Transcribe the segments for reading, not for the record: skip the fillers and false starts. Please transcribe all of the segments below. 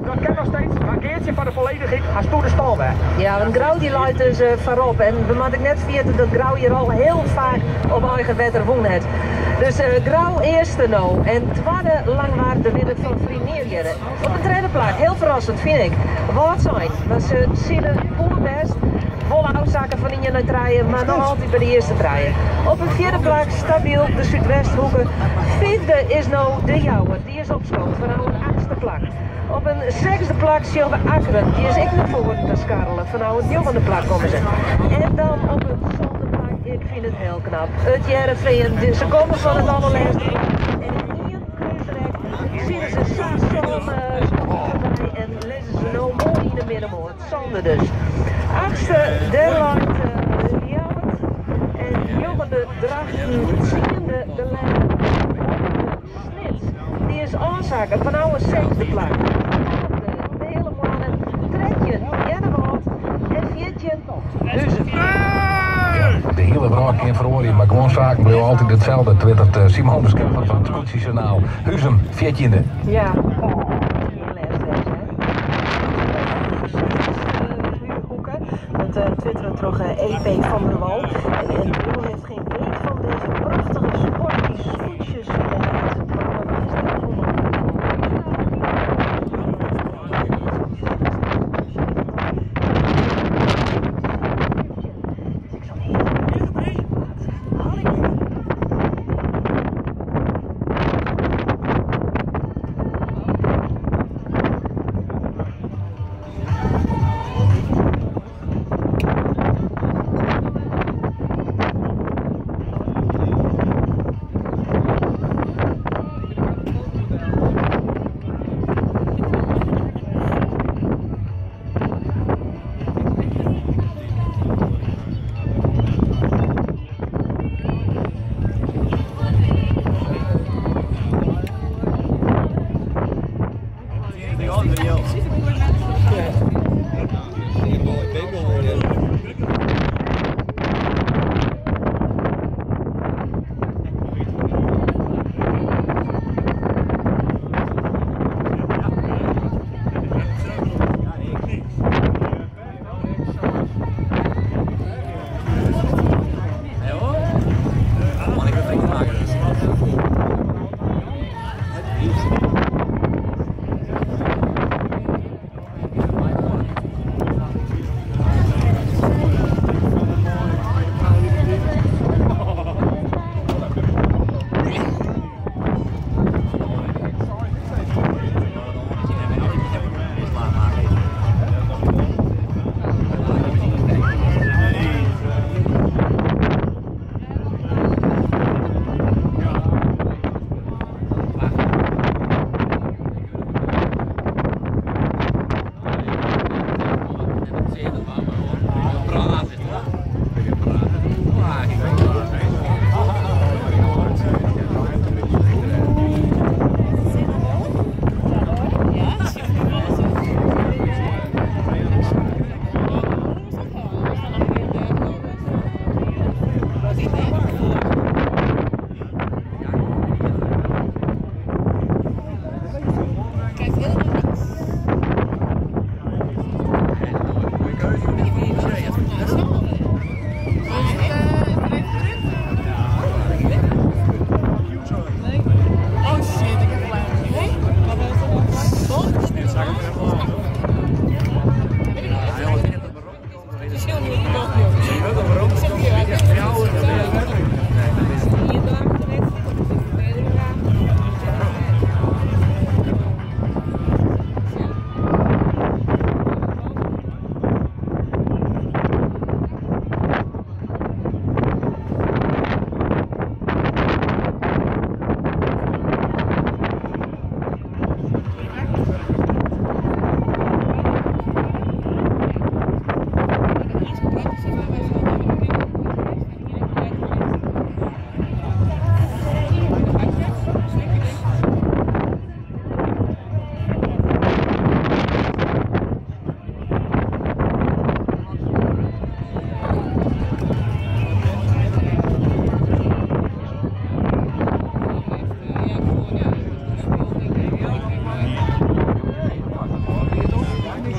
Dat kin noch steeds, mar Geartsje foar de folledichheid, hast doe de stân wer. Ja, want Grou dy leit dus foarop. En we moatte ek net ferjitte dat Grou hjir al hiel faak op eigen wetter wûn hat. Dus Grou earste no en twadde Langwar de winner fan ferline jier. Op it tredde plak, hiel ferrassend fyn ik, Wâldsein. Mar se sile poerbêst. Wol ôfsakke fan ien nei trije, mar noch altyd by de earste trije. Op it fjirde plak stabyl de Súdwesthoeke. Fyfde is no De Jouwer, dy is opskood fanôf it achtste plak. Op in sechsde plak sjogge we Akkrum, dy is ek nei foaren ta skarrele, fanôf it njoggende plak komme se. En dan op it sânde plak, ik fyn it hiel knap, it Hearrenfean. Se komme fan it allerlêste plak en yn ien krúsrek sile se sa sân skoppen foarby en lizze se no moai yn de middenmoat. Sânde dus. Achtste, dêr leit Ljouwert en njoggende Drachten, tsiende de Lemmer, alfde Snits. Dy is ôfsakke fanôf in sechsde plak. Tolfde de Heale Moanne, 13 Earnewâld en 14 Huzum. De hiele wrâld kin feroarje, mar guon saken bliuwe altyd itselde, twittert Simone Scheffer fan it Skûtsjesjoernaal. Huzum, fjirtjinde. Ja, oh, gjin lêst wêze, hè. Dat twitteren troch EP van der Wal. En Bill heeft geen weet van deze prachtige sport die skûtsjes heet. Maar wat is daar zondag Dus ik zal heel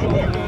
te min.